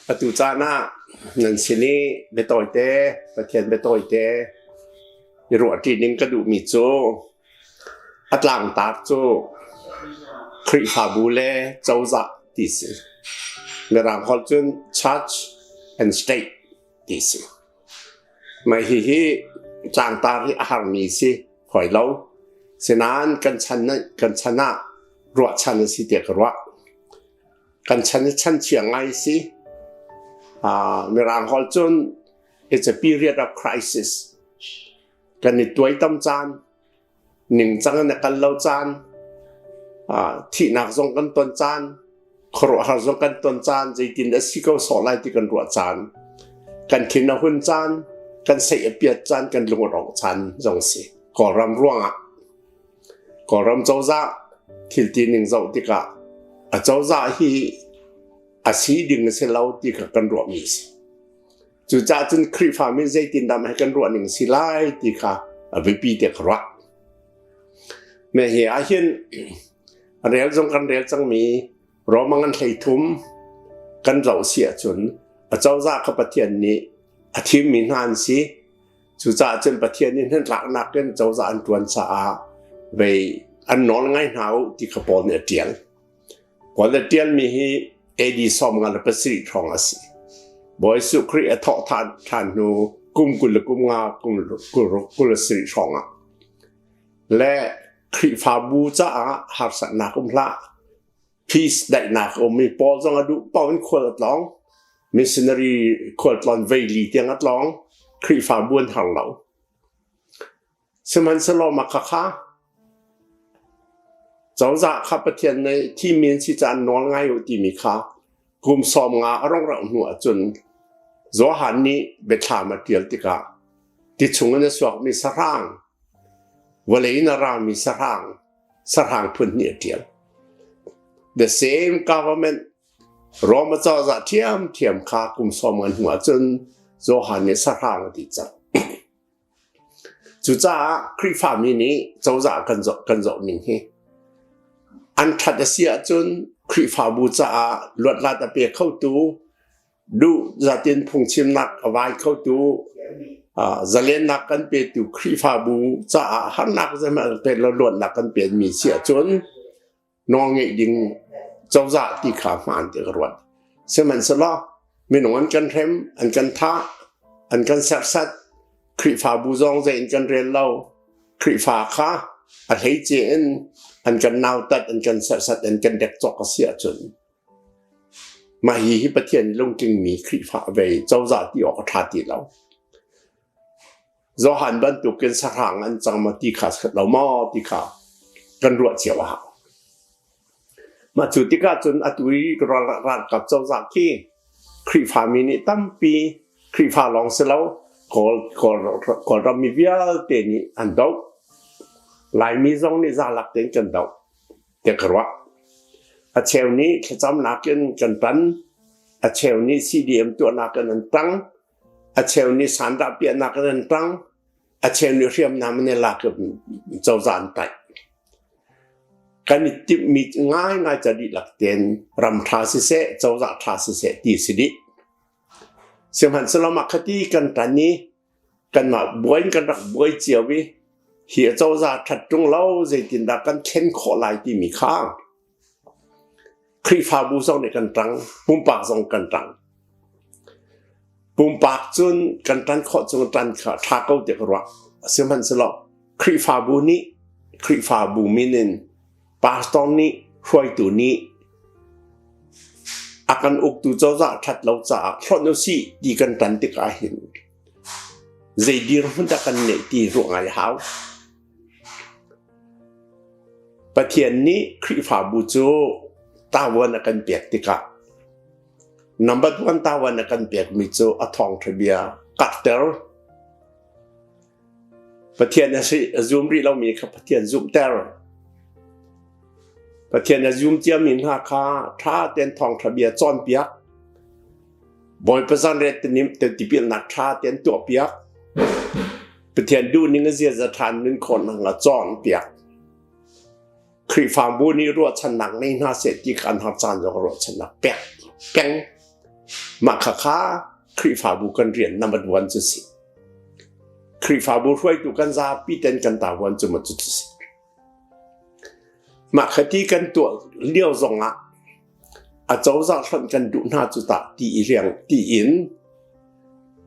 Atu caan ah nan sin i biatawite, Pathian biatawite i ruahṭi ding ka duhmi cu a tlangtar cu Khrihfabu le cozah ti si. Mirang holh cun church and state ti si. Mah hihi tlangtar hi a harmi si hoi lo. Sinain kan chan kan chan ah ruahchan a si tiah ka ruah. Kan chan hi chan chia ngai si. Mirang holh cun it's a period of crisis. Kan i tuaitam caan, ningcang in a kal lo caan, thihnak zong kan ton caan, khuaruahhar zong kan ton caan, zeitin a si ko sawh lai ti kan ruah caan, kan thin a hun caan, kan seih a piat caan, kan lung a rawk caan zong si. Kawlram ruangah Kawlram cozah thil ti ning zoh tikah a cozah hi a si ding a si lo ti kha kan ruahmi a si. Cucaah cun Khrihfami zeitindah mah hi kan ruah ning si lai ti kha a biapi te ka ruah. Me hi ahhin rel zong kan rel cangmi Roma ngan 13 kan zoh si ahcun a cozah kha Pathian nih a thimmi hna an si. Cucaah cun Pathian nih hnatlaknak in cozah an ṭuan caah vei an nawl ngai hna u ti kha Paul nih a ṭial. Paul a ṭialmi hi AD 57 hrawng a si. Bawi Jesuh Khrih a thawh ṭhan hnu kum 20 le kum nga kum 27 hrawng ah le Khrihfabu caah harsatnak um hlah. Peace daihnak a um i Paul zong a duh paoh in khual a tlawng. Missionary khualtlawn veili tiang a tlawng. Khrihfabu an har lo. Sihmanhsehlaw mah khakha cozah kha Pathian nih thimmi an si caah nawl ngai u timi kha kum 50 a rong rauh hnu ahcun Johan nih biathlam a ṭial tikah ti chungin a chuakmi sahrang, vawlei in a rami sahrang, sahrang phun hnih a ṭial. The same government Rome cozah ṭhiamṭhiam kha kum 50 hnu ahcun Johan nih sahrang a ti cang. Cucaah Khrihfami nih cozah kan zoh kan zoh ning hi an ṭhat a si ahcun Khrihfabu caah luatlat a pe khotu, duh zatin phungchimnak a vai khotu, zalennak kan petu Khrihfabu caah harnak zeihmanh pe lo luatnak kan pekmi si ahcun nawlngeih ding cozah ti kha hmaan ti ka ruat. Sihmanhsehlaw minung an kan hrem, an kan thah, an kan serhsat, Khrihfabu zong zei in kan rel lo. Khrihfa kha a hleice in an kan nautat, an kan serhsat, an kan dekcok a si ahcun mah hi hi Pathian lungtlingmi Khrihfa vei cozah ti awk a ṭha ti lo. Johan bantukin sahrang an cang maw ti kha khat lo maw ti kha kan ruah cio a hau. Mah cu tikah cun atu i ralkap cozah khi Khrihfami nih tampi Khrihfa lawng si lo Kawl Kawl Kawlram mi vialte nih an doh. Laimi zong nih zalak tein kan doh tiah ka ruah. A cheu nih thlacamnak in kan tan, a cheu nih CDM tuahnak in an tang, A cheu nih sandah piahnak in an ṭang, a cheu nih hriamnam an i lak i cozah an taih. Kan i timhmi ngaingai ca dihlak tein ram ṭha siseh, cozah ṭha siseh ti si dih. Sihmanhsehlaw mah khati kan ṭan i kanmah buai in kan rak buai cio i hi a cozah ṭhat ṭung lo zeitindah kan thlen khawh lai timi kha Khrihfabu zong nih kan ṭang, pumpak zong kan ṭang. Pumpak cun kan ṭan khawh chung ṭan kha ṭha ko tiah ka ruah. Sihmanhsehlaw Khrihfabu nih Khrihfabu min in pastor nih hruaitu nih a kan uktu cozah ṭhat lo caah hlonh usih ti kan ṭan tikah hin zei dirhmun dah kan neih ti ruah ngai a hau. Pathian nih Khrihfabu cu tavuan a kan pek tikah number one tavuan a kan pekmi cu a thawngṭha bia karhter. Pathian a si a zum rih lomi kha Pathian zumhter. Pathian a zum ciami hna kha ṭha tein thawngṭha bia cawnpiak. Bawipa zanriat tipilnak ṭha tein tuahpiak. Pathian duhning a ziaza ṭha nun khawh nakhnga cawnpiak. Khrihfabu nih ruahchannak ngei hna seh ti kha an har caan zong ruahchannak pek peng. Mah khakha Khrihfabu kan rian number one cu si. Khrihfabu hruaitu kan zapi ten kan tavuan cu ma cu si. Mah khati kan tuah lio zongah a cozah hlonh kan duh hna cu tah ti i riang tiin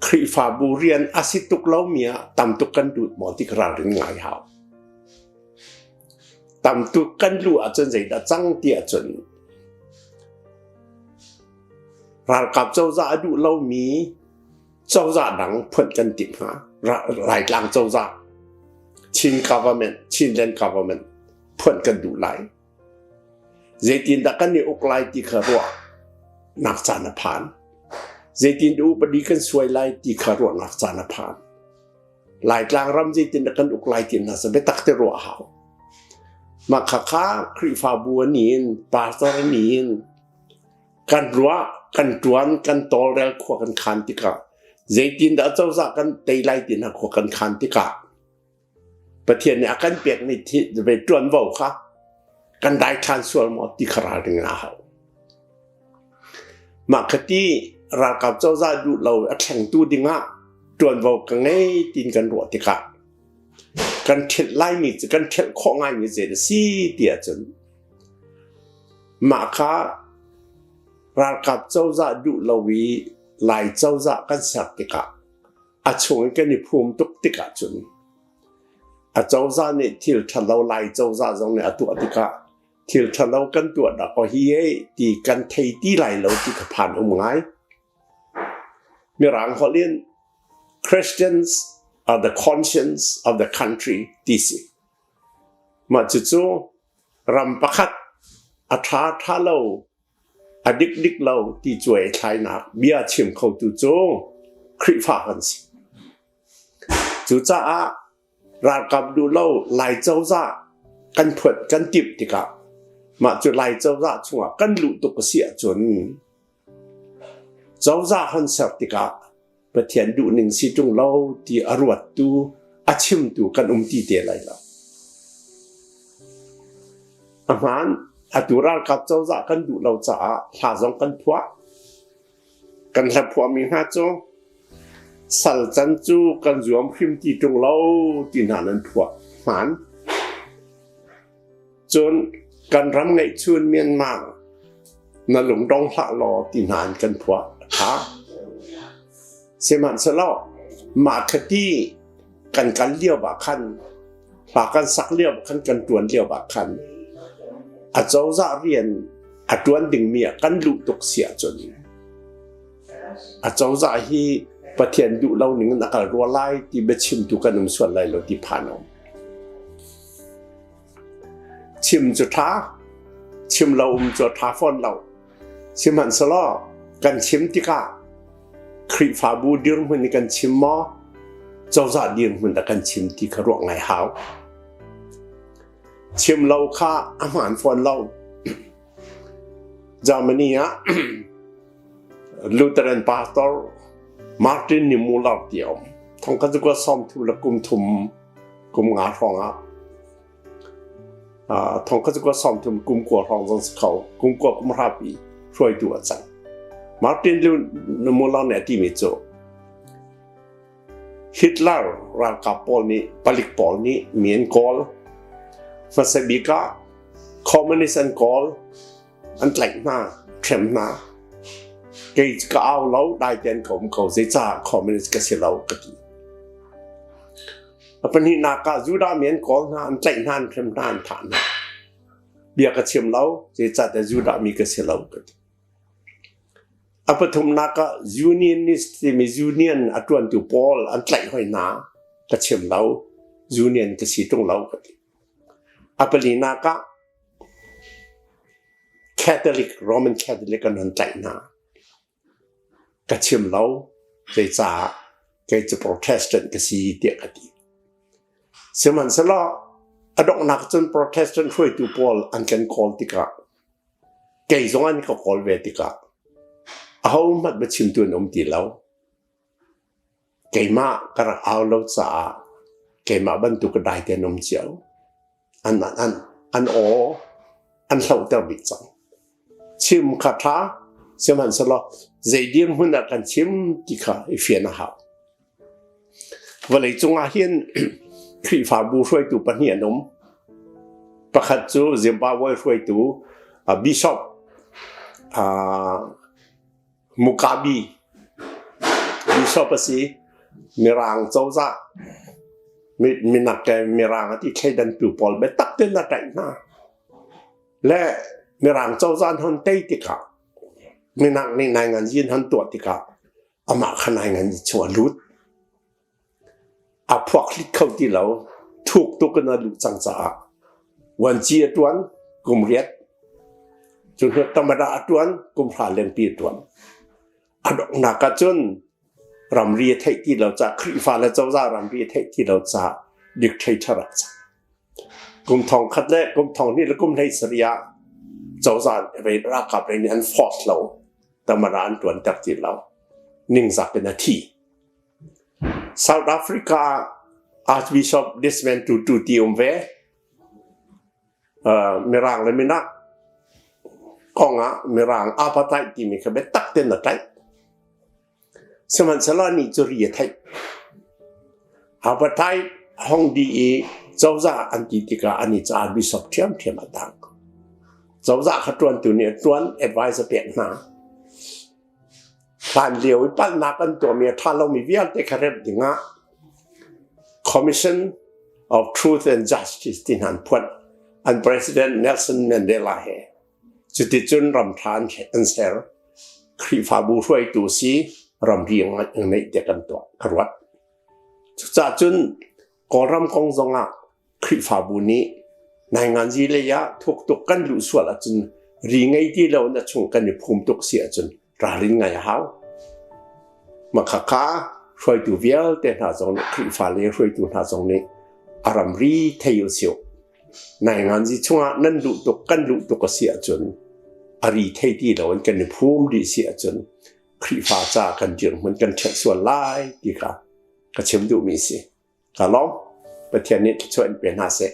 Khrihfabu rian a si tuk lomi ah tam tuk kan lut maw ti ka ralrin ngai hau. Tam tuk kan luh ahcun zeidah cang ti ahcun ralkap cozah a duh lomi cozah dang phunh kan timh hnga. Laitlang cozah, Chin government, Chinland government phuanh kan duh lai. Zeitindah kan i uk lai ti kha ruah nak caan a phan. Zeitin upadi kan suai lai ti kha ruahnak caan a phan. Laitlang ram zeitindah kan uk lai ti hna sa biatak te ruah hau. Mah khakha Khrihfabu an in, pastor an in, kan ruah, kan tuan, kan tawlrel khua kan khan tikah zeitindah cozah kan tei lai ti hna khua kan khan tikah Pathian nih a kan pekmi ve ṭuanvo kha kan daithlan sual maw ti kha ralring a hau. Mah khati ralkap cozah duh lo a thlengtu dingah ṭuanvo ka ngei tiin kan ruah tikah kan ṭhelh laimi cu kan ṭhelh khawh ngaimi zei a si ti ahcun mah kha ralkap cozah duh lo i Lai cozah kan ser tikah a chung i kan i phum tuk tikah cun a cozah nih thil ṭhalo Lai cozah zong nih a tuah tikah thil ṭhalo kan tuah dah kaw hi ei ti kan thei ti lai lo ti ka phan um ngai. Mirang holh in Christians are the conscience of the country ti si. Mah cucu ram pakhat a ṭha ṭha lo A dikdik lo ti cuai thlainak bia chim khotu cu Khrihfa kan si. Cucaah ralkap duh lo Lai cozah kan phuat kan timh tikah mah cu Lai cozah chungah kan luh tuk a si ahcun cozah hon ser tikah Pathian duhning si ṭung lo ti a ruattu a chimtu kan um ti te lai lo. A hmaan, atu ralkap cozah kan duh lo caah hla zong kan phuah. Kan hla phuahmi hna cu sal can cu kan zuam hrim ti ṭung lo ti hna nan phuah. Hmaan. Cun kan ram ngeihchun Myanmar na lungdong hlah law ti hna in kan phuah a ṭha. Sihmanhsehlaw mah khati kan kal lio ah khan hla kan sak lio ah khan kan ṭuan lio ah khan a cozah rian a ṭuan dingmi ah kan luh tuk si ahcun a cozah hi Pathian duh lo ning in a kal rua lai ti biachimtu kan um sual lai lo ti phan a um. Chim cu ṭha, chim lo um cu a ṭha fawn lo. Sihmanhsehlaw kan chim tikah Khrihfabu dirhmun in kan chim maw, cozah dirhmun dah kan chim ti kha ruah ngai hau. Chim lo kha a hmaan fawn lo. Germany ah Lutheran pastor Martin Niemöller ti a um. Thongkhat cu sawm thum le kum thum kum nga hrawng ah thongkhat cu 30 kum kua hrawng zong si kho kum kua kum hrapi hruaitu a cang. Martin Niemöller nih a timi cu Hitler ralkap pawl nih palik pawl nih mi an kawl. Hmasa bik ah communist an kawl, an tlaih hna, hrem hna. Kei ka au lo, dai tein ka um ko, zeicah communist ka si lo ka ti. A pahnihnak ah Judah mi an kawl hna, an tlaih hna, an hrem hna, an thah hna. Bia ka chim lo, zeicahtiah Judah mi ka si lo ka ti. A pathumnak ah Unionist timi union a ṭuantu pawl an tlaih hoi hna. Ka chim lo. Union ka si ṭung lo ka ti. A palinak ah Catholic, Roman Catholic an hon tlaih hna. Ka chim lo. Zeicah kei cu Protestant ka si tiah ka ti. Sihmanhsehlaw a donghnak cun Protestant hruaitu pawl an kan kawl tikah Kei zong an ka kawl ve tikah ahohmanh biachimtu an um ti lo. Keimah ka rak au lo caah keimah bantuk ka dai te an um cio. An, an, an aw an hlohter bik cang. Chim kha ṭha, Sihmanhsehlaw zei dirhmun ah kan chim ti kha i fian a hau. Vawlei cungah hin Khrihfabu hruaitu pahnih an um. Pakhat cu Zimbabwe hruaitu Bishop Mugabe Bishop a si. Mirang cozah minak le mirang a ti thleidantu pawl biatak tein a ṭaih hna. Le mirang cozah an hon tei tikah minak nih nainganzi an hon tuah tikah amah kha nainganzi chung a lut. A phuak hlit kho ti lo. Thuk tuk in a luh cang caah vuanci a ṭuan kum riat. Cu hnu tamada a ṭuan kum hra lengpi a ṭuan. A donghnak ah cun ramri a theih ti lo caah Khrihfa le cozah ramri a theih ti lo caah dictator ah cang. Kum thong khat le kum thong hnih le kum hlei sarih ah cozah ralkap lei nih an force lo. Tamara an ṭuanter ti lo. Ningzak in a thi. South Africa ah Archbishop Desmond Tutu ti um ve. Mirang le minak kong ah Mirang apartheid timi kha biatak tein a tlaih. Sihmanhsehlaw anih cu ri a theih. Apartheid hong dih i cozah an ti tikah anih cu Archbishop ṭhiamṭhiam a tang. Cozah kha ṭuantu nih a ṭuan, advice a pek hna. Hlan lio i palhnak an tuahmi a ṭha lomi vialte kha remh dingah Commission of Truth and Justice ti hna an phuanh. An President Nelson Mandela he cuticun ramṭha an ser. Khrihfabu hruaitu si ramri ngeih te kan tuah ka ruat. Cucaah cun Kawlram kong zongah Khrihfabu nih nainganzi lei ah thuk tuk kan luh sual ahcun ri ngei ti lo na chung kan i phum tuk si ahcun ralrin ngai a hau. Makhakha hruaitu vialte hna zong nih Khrihfa le hruaitu hna zong nih a ramri thei u sih. Nainganzi chungah nan luh tuk kan luh tuk a si ahcun a ri thei ti lo in kan i phum dih si ahcun Khrihfa ca kan dirhmun kan ṭhiat sual lai ti kha ka chim duhmi si. Ka lawm. Pathian nih thluachuah in pe hna seh.